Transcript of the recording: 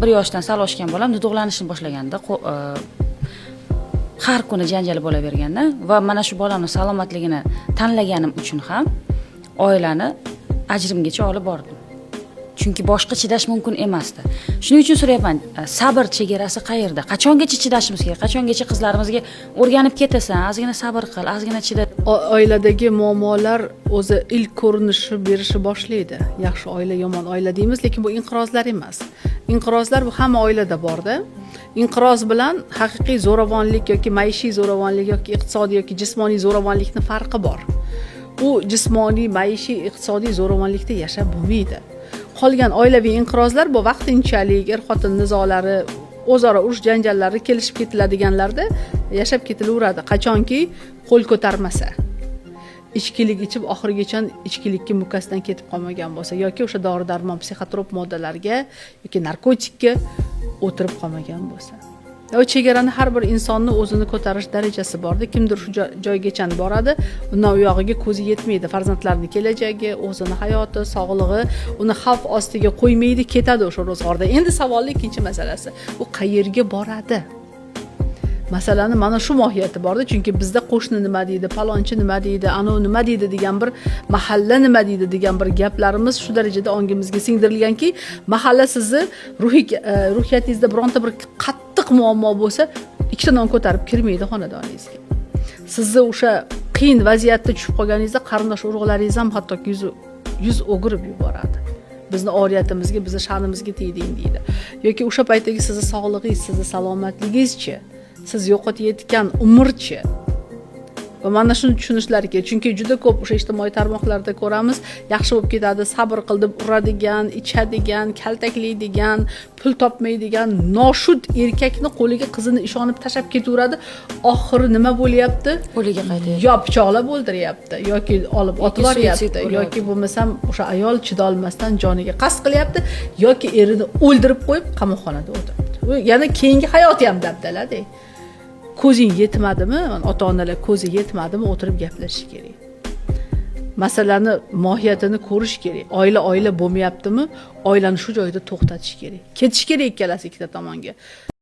1 yoshdan sal oshgan bolam duduqlanishni boshlaganda, har kuni janjal bo'laverganda va mana shu bolamni salomatligini tanlaganim uchun ham oilani ajrimgacha olib bordim, chunki boshqa chidash mumkin emasdi. Shuning uchun so'rayapman, sabr chegarasi qayerda? Qachongacha chidashimiz kerak? Qachongacha qizlarimizga "O'rganib ketasan, ozgina sabr qil, ozgina chida"? Oiladagi muammolar o'zi ilk ko'rinishi berishni boshlaydi. Yaxshi oila, yomon oila deymiz, lekin bu inqirozlar emas. Inqirozlar bu hamma oilada borda. Inqiroz bilan haqiqiy zo'ravonlik yoki maishiy zo'ravonlik yoki iqtisodiy yoki jismoniy zo'ravonlikni farqi bor. U jismoniy, maishiy, iqtisodiy zo'ravonlikda yashab bo'lmaydi. Qolgan oilaviy inqirozlar bu vaqtinchalik er xotin nizolari, o'zaro urush janjallari, kelishib ketiladiganlarda yashab ketilaveradi, qachonki qo'l ko'tarmasa, ichkilik ichib oxirigacha ichkilikka mukkasidan ketib qolmagan bo'lsa yoki o'sha dori darmon, psixotrop moddalarga yoki narkotikka o'tirib qolmagan bo'lsa. U chegarani har bir insonni o'zini ko'tarish darajasi borda. Kimdir shu joygacha boradi, undan u yog'iga ko'zi yetmaydi. Farzandlarini kelajagi, o'zini hayoti, sog'lig'i uni xavf ostiga qo'ymaydi, ketadi o'sha ro'zg'orda. Endi savolni ikkinchi masalasi: u qayerga boradi? Masalani mana shu mohiyati borda. Chunki bizda qo'shni nima deydi, palonchi nima deydi, anavi nima deydi degan bir, mahalla nima deydi degan bir gaplarimiz shu darajada ongimizga singdirilganki, mahalla sizni ruhiy ruhiyatingizda bironta bir qattiq muammo bo'lsa, ikkita non ko'tarib kirmaydi xonadoningizga. Sizni o'sha qiyin vaziyatda tushib qolganingizda qarindosh urug'laringiz ham hattoki yuz o'girib yuboradi, bizni oriyatimizga, bizni sha'nimizga tegding deydi. Yoki o'sha paytdagi sizni sog'lig'ingiz, sizni salomatligingizchi, siz yo'qotayotgan umrchi? Va mana shuni tushunishlari kerak, chunki juda ko'p o'sha ijtimoiy tarmoqlarda ko'ramiz, yaxshi bo'lib ketadi, sabr qil deb uradigan, ichadigan, kaltaklaydigan, pul topmaydigan noshud erkakni qo'liga qizini ishonib tashlab ketaveradi. Oxiri nima bo'lyapti? Qo'liga qaytyapti. Yo pichoqlab o'ldiryapti yoki olib otib suitsid yuboryapti bo'lyapti. Yoki bo'lmasam o'sha ayol chidolmasdan joniga qasd qilyapti yoki erini o'ldirib qo'yib, qamoqxonada o'tiribdi. U yana keyingi hayoti ham dabdalada. Ko'zing yetmadimi, ota onalar ko'zi yetmadimi, o'tirib gaplashish kerak, masalani mohiyatini ko'rish kerak. Oila oila bo'lmayaptimi, oilani shu joyda to'xtatish kerak, ketish kerak ikkalasi ikkita tomonga.